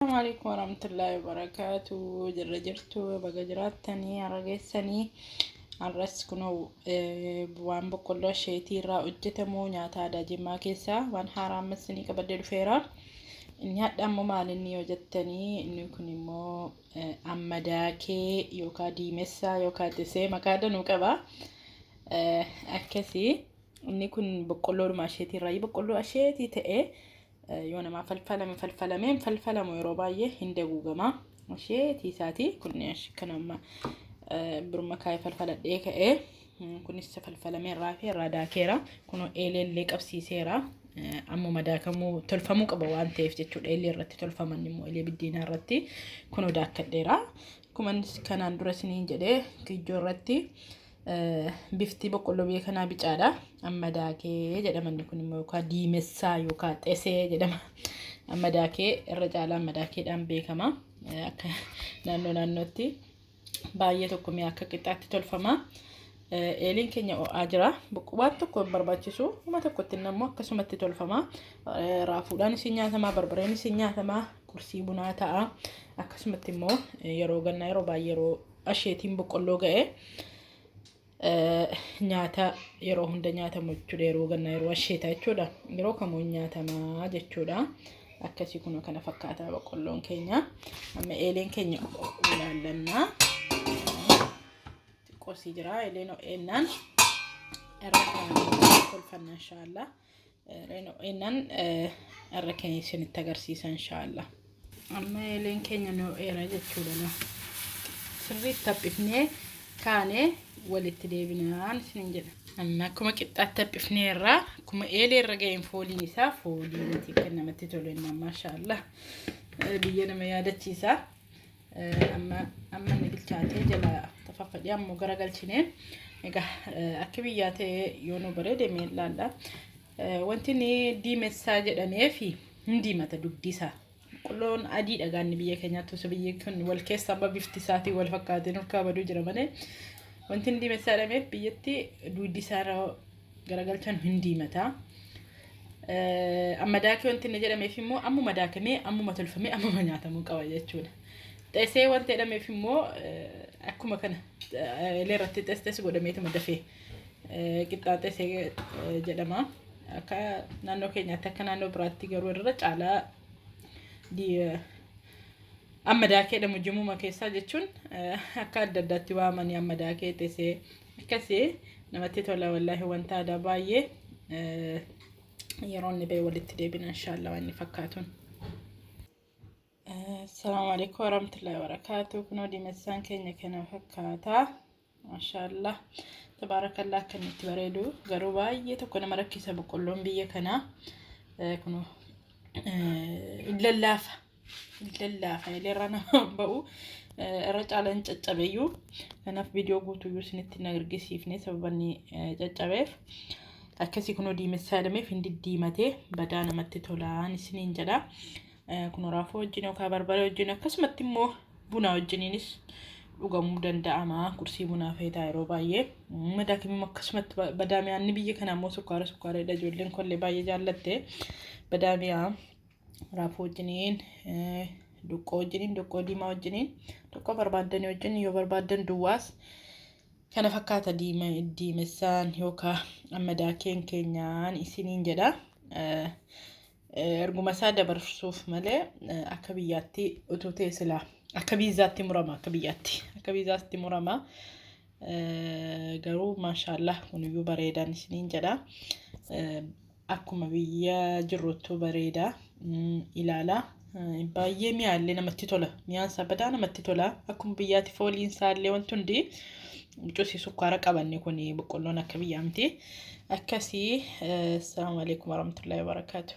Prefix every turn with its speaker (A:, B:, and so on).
A: Assalamu alaikum warahmatullahi wabarakatuh. Jirra jirtu, baga jiraattanii har'a geessanii. Har'as kunoo waan boqqolloo asheetii irraa hojjetamu nyaata aadaa Jimmaa keessaa waan haaraa ammas isinii qabadhee dhufeera. Inni hadha ammoo maal inni yoo jettanii, inni kun immoo ammadaakee yookaan diimessaa yookaan xisee maqaa danuu qaba. Akkasii inni kun boqqolloodhuma asheetii irraa, boqqolloo asheetii ta'ee yoo namaa falfalame, falfalamee hin falfalamu, yeroo baay'ee hin daguugama. Asheetii isaati kun kan amma biruma kaayee falfaladhee ka'ee, kunis falfalamee irraa fi irraa daakeera. Kun eelee qabsiiseera. Ammuma daakamuu tolfamuu qaba waan ta'eef jechuudha. Eelee irratti tolfaman immoo eelee biddeenaa irratti kunoo daakkadheera. Akkuma kanaan dura isiniin jedhee, kijjoo irratti bifti boqqolloo biyya kanaa bicaadha. Amma daakee jedhama inni kun immoo, yookaan diimessaa yookaan xesee jedhama. Amma daakee irra caalaa amma daakeedhaan beekama. Akka naannoo naannootti baay'ee tokko mi'a akka qixxaatti tolfama. Eeliin keenya ho'aa jira. Waan tokko hin barbaachisu. Uma tokkotti immoo akkasumatti tolfama. Raafuudhaan isin nyaatama, barbareen isin nyaatama, qursii bunaa ta'a. Akkasumatti immoo yeroo gannaa, yeroo baay'ee yeroo asheetiin boqqolloo ga'e, nyaata yeroo hunda nyaatamu jechuudha. Yeroo gannaa, yeroo asheetaa jechuudha. Yeroo kamuu nyaatamaa jechuudha. Akkasii kun kana fakkaata boqqolloon keenya. Amma eeleen keenya ilaallannaa. Xiqqoosii jira. Eeleen ho'eennaan irra kaa'anii tolfanna inshaallah. Eeleen ho'eennaan irra keenya isinitti agarsiisa inshaallah. Amma eeleen keenya nu ho'eera jechuudha. Sirriitti taphifnee kaanee walitti deebinaan isinin jedha. Amma akkuma qixxaatti taphifneerra, akkuma eelee irra ga'een fooliin isaa foolii miti kan namatti tolu innaan, maashaallah, biyya nama yaadachiisa. Amma amma inni bilchaatee jala tafaffadhee ammoo garagalchine. Egaa akka biyyaa ta'e yoo nu bareede mee ilaalla. Wanti inni diimessaa jedhameefi hin diimata dugdi isaa. Boqqolloon adiidha gaanni biyya keenyaatti, osoo biyyi kun wal keessa amma bifti isaatiin wal fakkaatee nurkaa baduu jira malee, wanti inni diimessaa jedhameef biyyatti dugdi isaa irra garagalchan hin diimata. Amma daakee wanti inni jedhameef immoo ammuma daakamee, ammuma tolfamee, ammuma nyaatamuu qaba jechuudha. Xesee wanti jedhameef immoo akkuma kana eelee irratti xes godhameetuma dafee qixxaa xesee jedhama. Akka naannoo keenyaatti, akka naannoo biraatti garuu irra caalaa amma daakee jedhamu. Jimuma keessaa jechuun akka adda addaatti waamanii, amma daakee, xesee akkasii namatti tola wallaahi, wanta aadaa baay'ee. Yeroo inni ba'e walitti deebina inshaallah waan inni fakkaatuun. Assalaamu alaikum warahmatullahi wabarakatuh. Kunoo diimessaan keenya kana fakkaata. Maashaallah. Tabaarakallah, akka inni itti bareedu. Garuu baay'ee tokko nama rakkisa boqqolloon biyya kanaa. Kunoo hin lallaafa. Hin lallaafa. Irra nama ba'u. Irra caalaan hin caccabeyyuu. Kanaaf viidiyoo guutuyyuu isinitti hin agarsiifne sababa inni caccabeef. Akkasii kunoo diimessaa jedhameef hin diddiimatee badaa namatti tolaan isiniin jedha. Kun raafuu wajjin yookaan barbaree wajjin, akkasumatti immoo buna wajjiniinis dhugamuu danda'ama. Qursii bunaa feetaa yeroo baay'ee. Madaakimmoo akkasumatti badaa mi'aanni biyya kanaa immoo sukkaara sukkaareedha. Ijoolleen kollee baay'ee jaallatte. Badaa mi'aa raafuu wajjiniin, duqqoo wajjiniin, duqqoo diimaa wajjiniin, duqqoo barbaaddanii wajjin, yoo barbaaddan duwwaas. Kana fakkaata diimessaan yookaan amma daakeen keenyaan isiniin jedha. Erguma isaa dabarsuuf malee akka biyyaatti utuu ta'e silaa akka biizaatti murama, akka biyyaatti akka biizaatti murama. Garuu maashaallah, kuniyyuu bareedaan isiniin jedha. Akkuma biyya jirruttuu bareeda ilaala. Baay'ee mi'aallee namatti tola. Mi'aan isaa badaa namatti tola. Akkuma biyyaatti fooliin isaallee wanti hundi cusi sukkaara qabanne kun boqqolloon akka biyyaa miti. Akkasii, assalaamu alaikum warahmatullahi wabarakatuh.